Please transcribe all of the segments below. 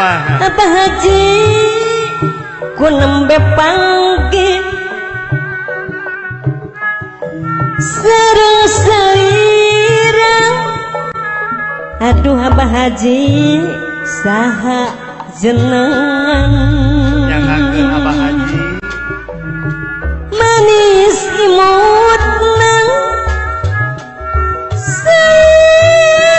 Kumaha Abah Haji ku nembe panggih sareng salira. Aduh Abah Haji saha jenengan nyangakeun Abah Haji manis imutna sarupina.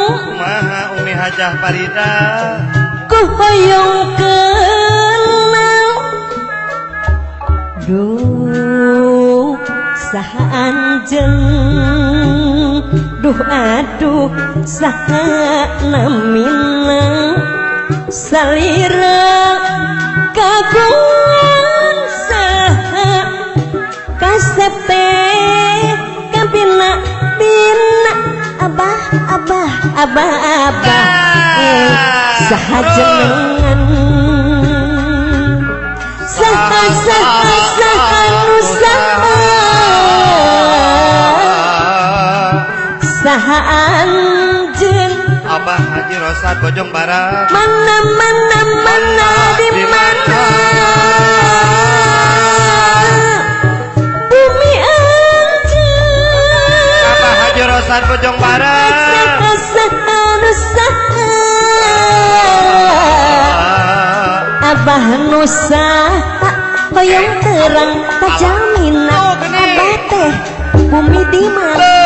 Kumaha Umi Hajah Farida ku hoyong kenal. Duh saha anjeun, duh aduh saha namina salira kagungan saha kasep teh kabina bina. Abah abah abah abah saha jenengan saha saha saha nu saha saha anjeun Abah Haji Rosad Bojong Barat. Mana mana mana di mana bumi anjeun Abah Haji Rosad Bojong Barat. Saha saha nu saha Abah nu saha hoyong terang tajamina. Abah teh bumi di mana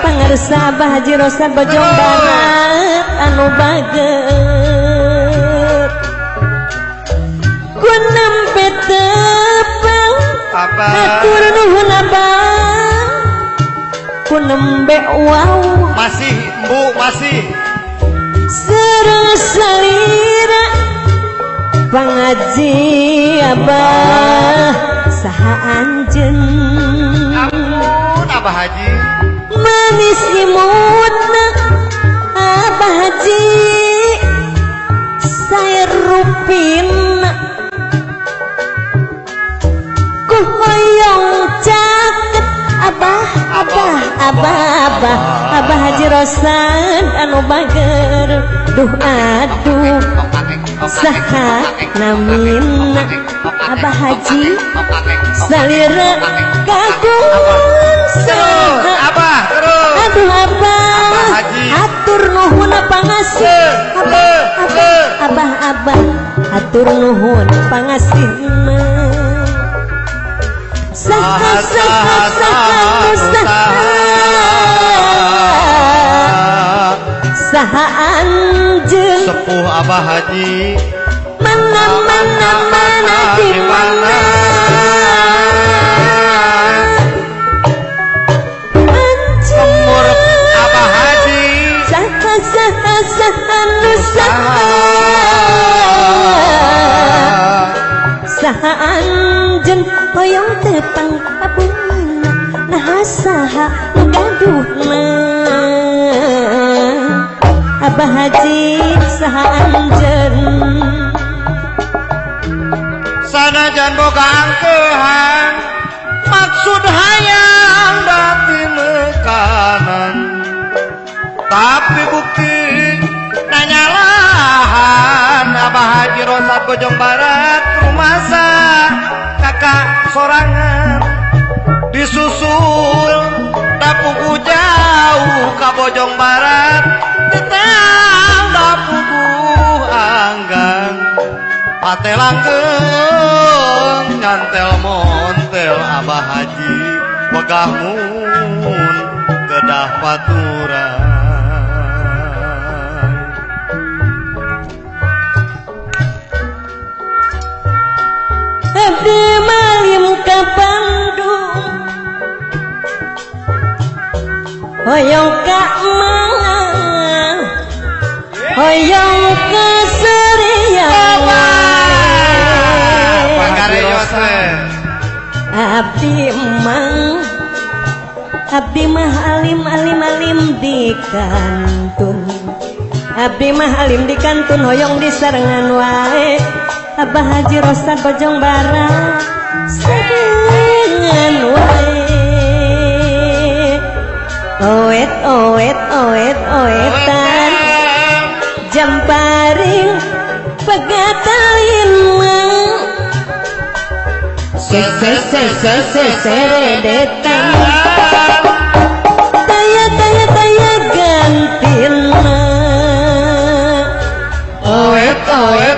pangarsa Abah Haji Rosad Bojong Barat anu bager. Ku nembe tepang hatur nuhun Abah ku nembe wau masih bu masih sareng salira pangaji Abah saha anjeun. Ampun Abah Haji manis imutna Abah Haji saerupina ku hoyong caket. Abah abah abah abah Abah Haji Rosad anu bager. Duh aduh saha namina Abah Haji salira kagungan saha. Abah terus aduh Abah atur nuhun pangasih. Abah abah abah abah atur nuhun pangasihna. Saha saha saha nu saha saha anjeun sepuh Abah Haji mana mana mana di mana anjeun Abah Haji saha saha saha nu saha saha anjeun hoyong tepang abumina nah saha nu gaduhna. Abah Haji saha anjeun sanajan boga angkehan maksud hayang dati mekanan tapi bukti nanyalahan Abah Haji Rosad Bojong Barat rumasa kakak sorangan disusul dapugu jauh ka Bojong Barat tetang dapugu anggang pate langgeng nyantel montel Abah Haji wegah mun kedah paturan. Abdi malim ka Bandung hoyong ka Malang hoyong ka Serian. Abdi mah alim alim alim di kantun. Abdi mah alim di kantun hoyong disarengan wae Abah Haji Rosad Bojong Barat sarengan wae. Oet oet oet oetan. Jamparing pegatelina se se se se se seredetan taya taya taya gantina. Oet oet.